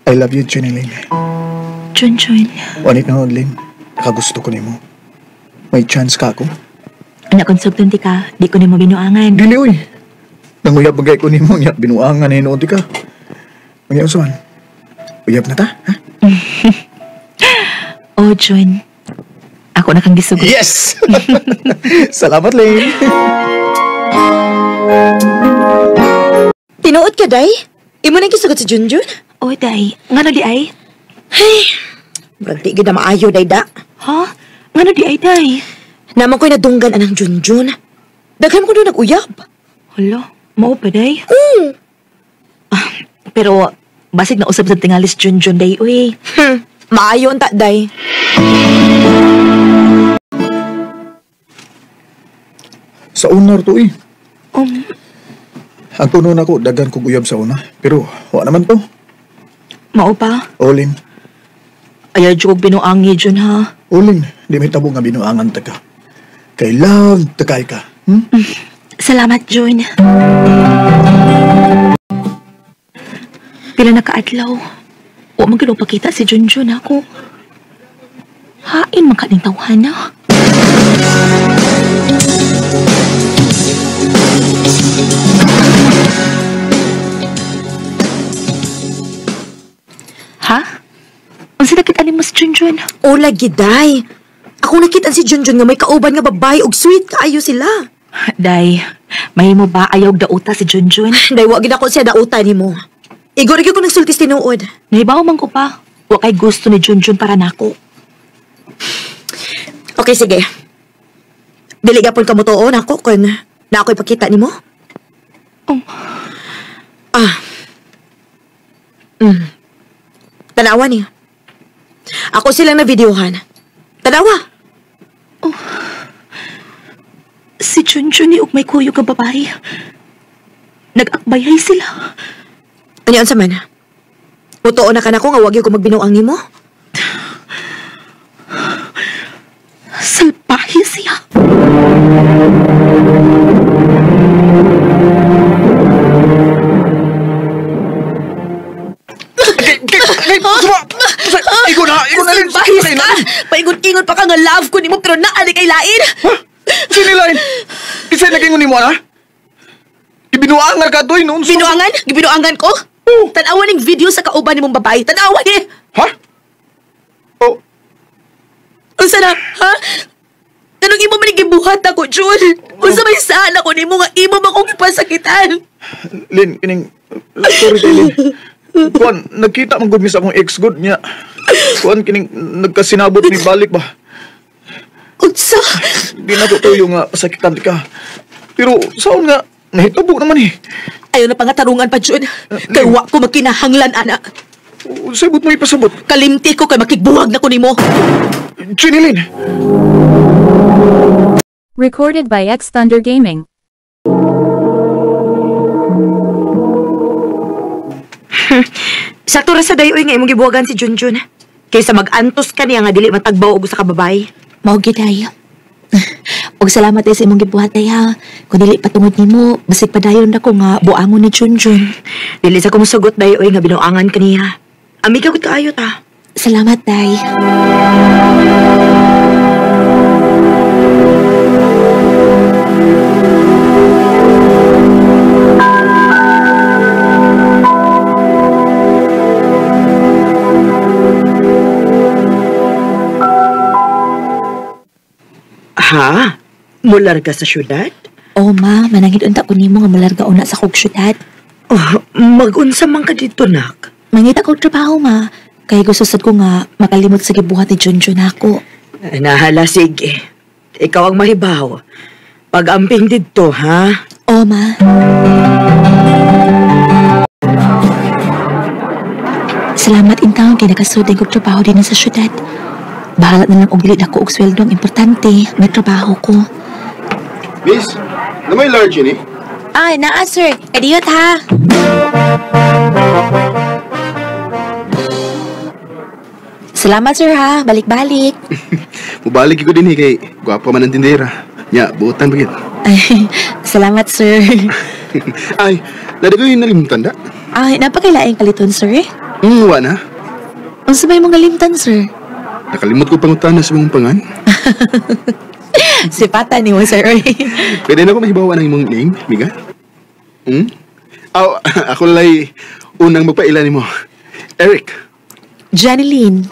I love you, Jenny Lynn. Junjun. Wanit na Lynn. Nakagusto ko nimo. May chance ka ako? Anak, kung sugton di ka, di ko nimo binuangan. Dili, uy. Nanguyab bagay ko nimo, niya binuangan na hinuon di ka. Mangyayang suman. Uyab na ta, ha? Oh, Jun. Ako na kang gisugot. Yes! Salamat, Lynn. Tinuod ka, Day? Imo nang gisugot si Junjun? Oh, Day. Ngano di ay? Ay, murag di gyud na maayo, Day, da. Ha? Ngano di ay, Day? Naman ko'y nadunggan anang Junjun. Daghan ko doon nag-uyab. Hala, mao pa, Day? Ah, pero, basig na usap sa tingalis Junjun, Day, uy. Maayo unta, Day. Sa una to, eh. Ang tuno na ko, daghan kong uyab sa una. Pero, wa naman to. Mao pa? Olin. Ayaw jud kog binuangi, Jun, ha? Olin, di may tabo nga binuangan ta ka. Kay love, takay ka. Hmm? Salamat, Jun. Pila na kaadlaw. Wa man gyud pakita si Junjun ako. Hain man ka ning tawhana. Ha? Unsa nakita nimo si Junjun? Ola giday. Ako nakita si Junjun nga may kauban nga babae ug sweet kaayo sila. Day, mahimo ba ayaw dauta si Junjun? Day, wa gid ako siya dauta nimo. Igor gyud ko nagsultis tinuod. Nahibaw man ko pa. Wa kay gusto ni Junjun para nako. Okay, sige. Dili gapon ka motuon ako kun na ako'y pakita nimo. Oh. Ah. Tanawa niya. Ako silang na-videohan. Tanawa. Oh. Si Junjun ni og may kuyog nga babae. Nag-akbayay sila. Ano yun sa man? Mutuo na ka na ko nga wag ko magbinuang nimo? Salbahe siya. Igo na, Lin. Salbahe ka! Paingon-ingon pa ka nga love ko nimo pero naali kay lain. Ha? Sino lain? Isa nagingon nimo na? Ibinuangan ka doy noon. Binuangan? Gibinuangan ko? Oh. Tanawa ning video sa kauban nimong babae. Tanawa ni. Ha? Oh. Unsa na? Ha? Anong imo man gibuhat ako, Jun? Unsa may saan ako nimo nga imo man kong ipasakitan? Lin, kining sorry kay Lin. Kuan, nagkita man gud mi sa akong ex good niya. Kuan kining nagkasinabot ni balik ba? Unsa? Di na ko tuyo nga pasakitan ka. Pero saon nga nahitabo naman eh. Ayaw na pangatarungan pa, Jun. Kay wa ko magkinahanglan, ana. Sabot mo ipasabot. Kalimti ko kay makigbuhag na ko nimo. Jenny Lynn. Recorded by X Thunder Gaming. Sakto ra sa dayoy nga imong gibuhagan si Junjun. Kaysa mag-antos ka niya nga dili matagbaw og usa ka babae. Mao gid ay. Og salamat ay sa imong gibuhat ay ha. Kung dili patungod nimo, basig padayon na ko nga buangon ni Junjun. Dili sa kumusugot dayoy nga binuangan kaniya. Amiga gud kaayo ta. Salamat day. Ha? Mularga sa syudad? Oh, ma, manangit unta ko nimo nga mularga una sa kog syudad. Oh, mag-unsa man ka dito, nak? Mangita kog trabaho, ma. Kay gusto sad ko nga makalimot sa gibuhat ni Junjun ako. Nahala, sige. Ikaw ang mahibaw. Pag-amping didto, ha? Oh, ma. Salamat intawon kay nakasudin kog trabaho din sa syudad. Bahala na lang og dili nako og sweldo, ang importante may trabaho ko. Miss, na may large yun eh? Ay, naa sir. Kadiyot ha. Salamat sir ha. Balik-balik. Mubalik ko din eh kay gwapo man ang tindera. Nya, buotan ba gid? Ay, salamat sir. Ay, nadi ko yung nalimtan da. Ay, napakailaing kaliton, sir. Wa na. Unsa may mong nalimtan, sir? Nakalimot ko pangutana sa mong pangan. Sipatan ni mo, sir. Pwede na ako mahibawa ng imong name, miga? Hmm? Aw, ako lay unang magpaila nimo. Eric. Janeline.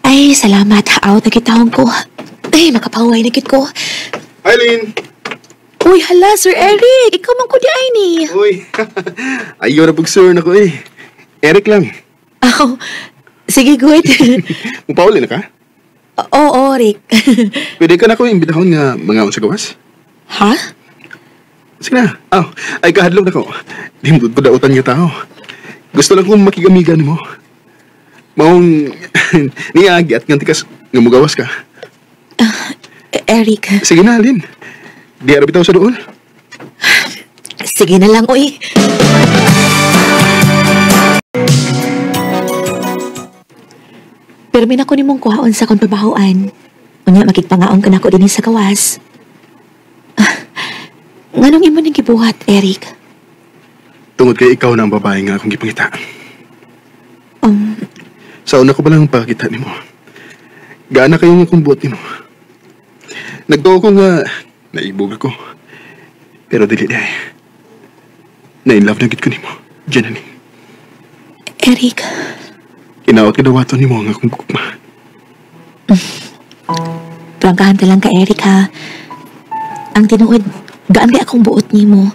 Ay, salamat. Out na kitahon ko. Ay, makapahuway na kit ko. Eileen! Uy, hala, Sir Eric! Ikaw man ko di ay ni. Uy, ayaw na pag-sir na ko eh. Eric lang. Oh, sige, good. Mupauli na ka? Oo, Rick. Pwede ka na ko imbitahon nga mga unsa gawas? Ha? Sige na. Oh, ay kahadlok na ko. Di mo ko dautan nga tao. Gusto lang kong makigamigan nimo. Maong niagi at nga tikas nga mugawas ka. Eric. Sige na, Lynn. Di ara bitaw sa dool. Sige na lang, uy. Pero may nako nimong kuhaon sa akong trabahoan. Unya, makigpangaon ka nako din sa gawas. Nganong imo ning gibuhat, Eric? Tungod kay ikaw na ang babae nga akong gipangita. Sa una ko pa lang pakita nimo. Gaana kayo nga akong buot nimo. Nagtuo ko nga naibog ako. Pero dili di ay. Na-in love na gid ko nimo, Janeline. Eric. Inaot ka dawaton nimo ang akong gugma. Prangkahan ta lang ka, Eric, ha. Ang tinuod, gaan kay akong buot nimo.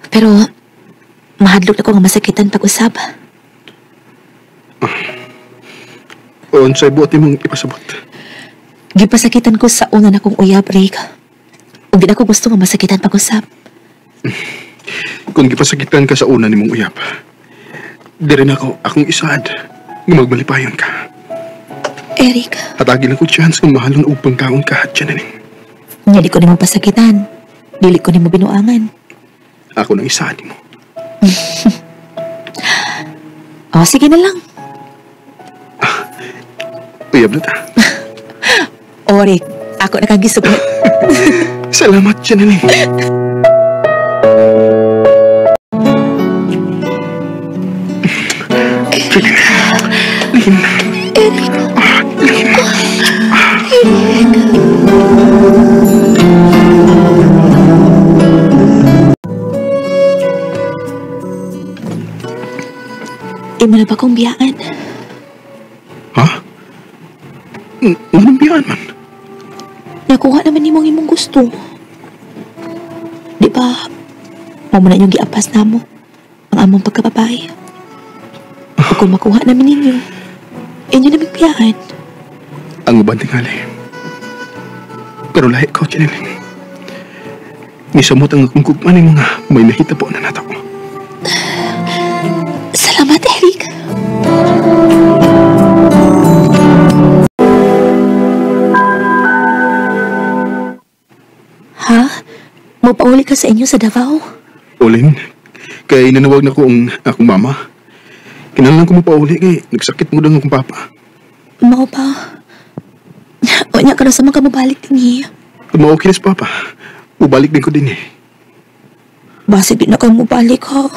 Pero, mahadlok ako nga masakitan pag-usab. Unsay buot nimong ipasabot? Gipasakitan ko sa una na kong uyab, Rick. Ug di na ko gusto nga masakitan pag-usab. Kung gipasakitan ka sa una nimong uyab, diri na ako akong isaad nga magmalipayon ka. Eric. Hatagi lang ko chance kung mahalon og pangkaon ka, Janeline. Nga di ko nimo pasakitan. Dili ko nimo binuangan. Ako nang isaad nimo. Oh, sige na lang. Uyab na ta. O, Rick, ako na kang gisugot. Salamat, Janeline. Lynn. Eric. Lynn. Eric. Imo na ba kong biyaan? Ha? Anong biyaan man? Nakuha naman nimo ang imong gusto. Di ba, mao man na inyong giapas namo ang among pagkababae. Ug kung makuha naman ninyo, inyo naming biyaan. Ang uban tingali. Pero lahi ko, Janeline. Nisamot ang akong gugma ni mga may nahitabo na nato. Salamat, Eric. Ha? Mapauli ka sa inyo sa Davao? Ulin, kay nanawag na ko ang akong mama. Kinahanglan ko mapauli kay nagsakit mo daw akong papa. Mao pa. O niya, karon sa mga mabalik din eh. Kung ma-okay na si papa, mabalik din ko din eh. Basig din na kayo mabalik ha.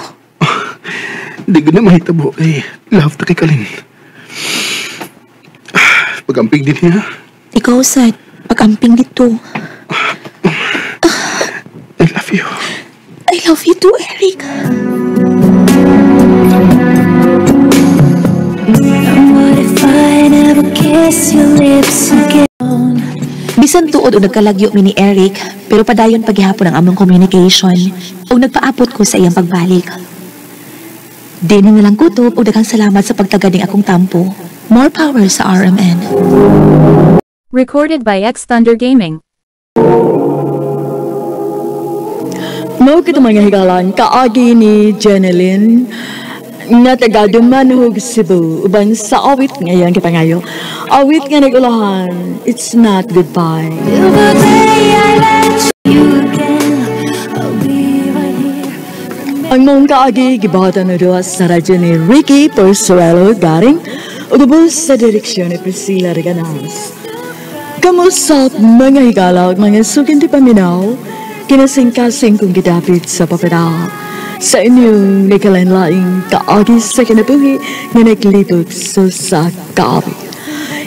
Di ko na mahitabo kay love ta kay Kalin. Pag-amping din niya. Ikaw, sad. Pag-amping dito. I love you. I love you too, Eric. What if I never kiss your lips again? Bisan tuod o nagkalagyo mi ni Eric, pero padayon paghihapon ang among communication o nagpaabot ko sa iyang pagbalik. Di na lang kutob o daghang salamat sa pagtagad ng akong tampo. More power sa RMN. Recorded by X Thunder Gaming. Mao kita mga higalan, kaagi ni Janeline nga taga Dumanhog, Cebu, uban sa awit ngayon kipangayo. Awit nga nag-ulahan, it's not goodbye. Till the day I let you again, I'll be right here. Ang mong kaagi gibahatan na duha sa radyo ni Ricky Porsuelo Garing ug ubos sa direksyon ni Priscilla Reganas. Kamusap mga higala ug mga suking ti paminaw, kinasingkasing kong gidapit sa papeda sa inyong nagkalain-laing kaagi sa kinabuhi nga naglibog sa kaawit.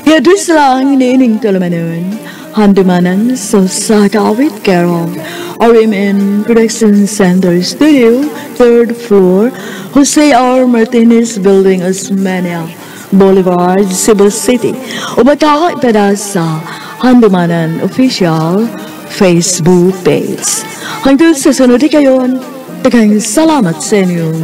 Yadus lang niining tulumanon, handumanan sa kaawit care of RMN Production Center Studio, third floor, Jose R. Martinez Building, Osmeña Boulevard, Cebu City. O makakaipada sa Handumanan Official Facebook page. Hangtod sa sunod kayon, daghang salamat sa inyong